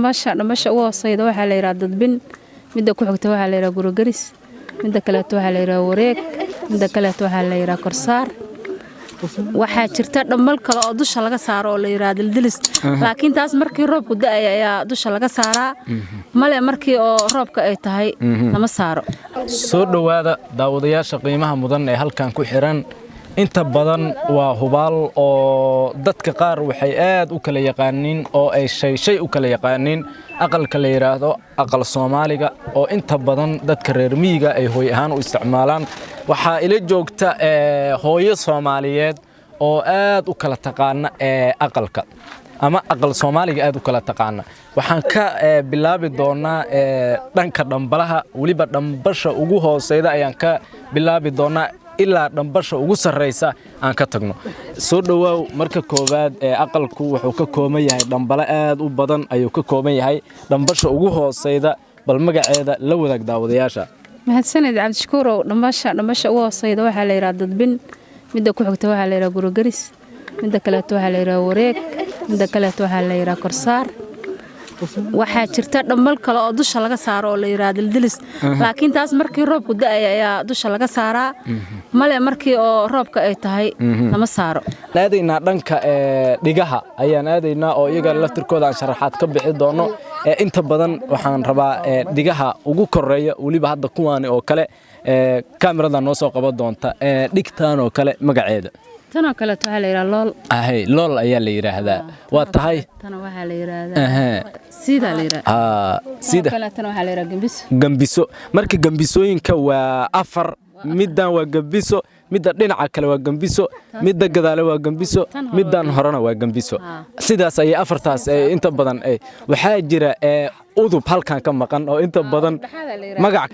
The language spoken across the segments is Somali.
Masha dhamasha ugu hooseyda waxaa la yidhaha dadbin, midda ku xigta waxaa la yidhaha gurogeris, midda kaleeto waxaa la yidhaha wareeg, midda kaleeto waxaa la yidhaha korsaar. Waxaa jirta dhammal kale oo dusha laga saaro oo la yidhaha dildilis, laakiin taas markii roobku da'aya ayaa dusha laga saaraa. Male markii oo roobka ay tahay lama saaro. Soo dhowaada daawadayaasha qiimaha mudan ee halkan ku xiran. Inta badan waa hubaal oo dadka qaar waxay aad u kala yaqaaniin oo ay shay shay u kala yaqaaniin aqalka la yidhaahdo aqal Soomaaliga, oo inta badan dadka reer miyiga ay hooy ahaan u isticmaalaan. Waxaa ila joogta hooyo Soomaaliyeed oo aad u kala taqaana aqalka ama aqal Soomaaliga aad u kala taqaana. Waxaan ka bilaabi doonaa dhanka dhambalaha, weliba dhambasha ugu hooseyda ayaan ka bilaabi doonaa ilaa dhambasha ugu sarreysa aan ka tagno. Soo dhowaaw. Marka koowaad ee aqalku wuxuu ka kooban yahay dhambalo aad u badan ayuu ka kooban yahay. Dhambasha ugu hooseyda bal magaceeda la wadaag daawadayaasha. Mahadsaned Cabdishakuurow. Dhambasha ugu hooseyda waxaa la yidhaha dadbin, midda ku xigta waxaa la yidhaha gurogeris, midda kaleeto waxaa la yidhaha wareeg, midda kaleeto waxaa la yidhaha korsaar. Waxaa jirta dhammal kale oo dusha laga saaro oo la yidhaha dildilis, laakiin taas markii roobku da'aya ayaa dusha laga saaraa. Male markii oo roobka ay tahay lama saaro. Aadaynaa dhanka dhigaha ayaan aadaynaa oo iyaga laftirkooda aan sharaxaad ka bixi doono. Inta badan waxaan rabaa dhigaha ugu koreeya, weliba hadda kuwaani oo kale kaamirada noo soo qaban doonta, dhigtan oo kale magaceeda. Tanoo kaleeto waxaa la yidhaha lool. Ahay, lool ayaa la yidhaahdaa, waa tahay. Tana waxaa la yidhaahdaa siidaa la yidhaha. Sida kaleetana waxaa la yidhaha gembiso. Gambiso. Marka gambisooyinka waa afar: middan waa gambiso, midda dhinaca kale waa gambiso, midda gadaale waa gambiso, middan horena waa gambiso. Sidaas ayay afartaas inta badan. Waxaa jira udub halkan ka maqan oo inta badan magac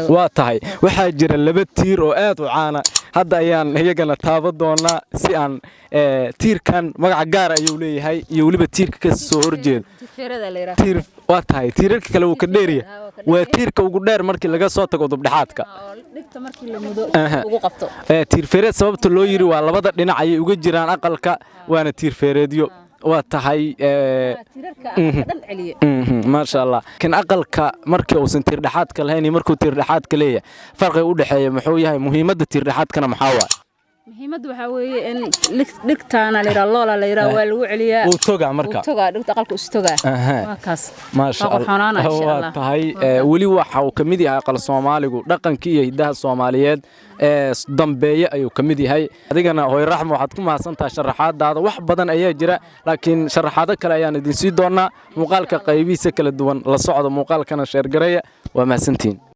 waa tahay. Waxaa jira laba tiir oo aad u caana, hadda ayaan iyagana taaban doonaa si aan tiirkan magaca gaar ayuu leeyahay iyo weliba tiirka ka soo horjeeda. Tiir waa tahay, tiirarka kale wuu ka dheerya, waa tiirka ugu dheer markii laga soo tago udubdhexaadka. Tiir feereed sababta loo yiri waa labada dhinac ayay uga jiraan aqalka, waana tiir feereedyo, waa tahay. Maasha Allah. Kan aqalka markii uusan tiirdhexaadka lahayn iyo markuu tiirdhexaadka leeyahay farqiga u dhexeeya muxuu yahay? Muhiimadda tiirdhexaadkana maxaa waay? Muhiimadda waxaa weeye in dhigtaana la yidhaha loola la yidhaha, waa lagu celiyaa. Wuu togaa marka. Wuu togaa, dhigta aqalka istogaa. Waa kaas. Maasha Allah, waa tahay. Weli waxa uu ka mid yahay aqal Soomaaligu dhaqankii iyo hiddaha Soomaaliyeed ee dambeeye ayuu ka mid yahay. Adigana, hooy Raxma, waxaad ku mahadsantahay sharaxaadaada. Wax badan ayaa jira, laakiin sharaxaado kale ayaan idin sii doonaa. Muuqaalka qaybihiisa kala duwan la socda, muuqaalkana share gareeya. Waa mahadsantihiin.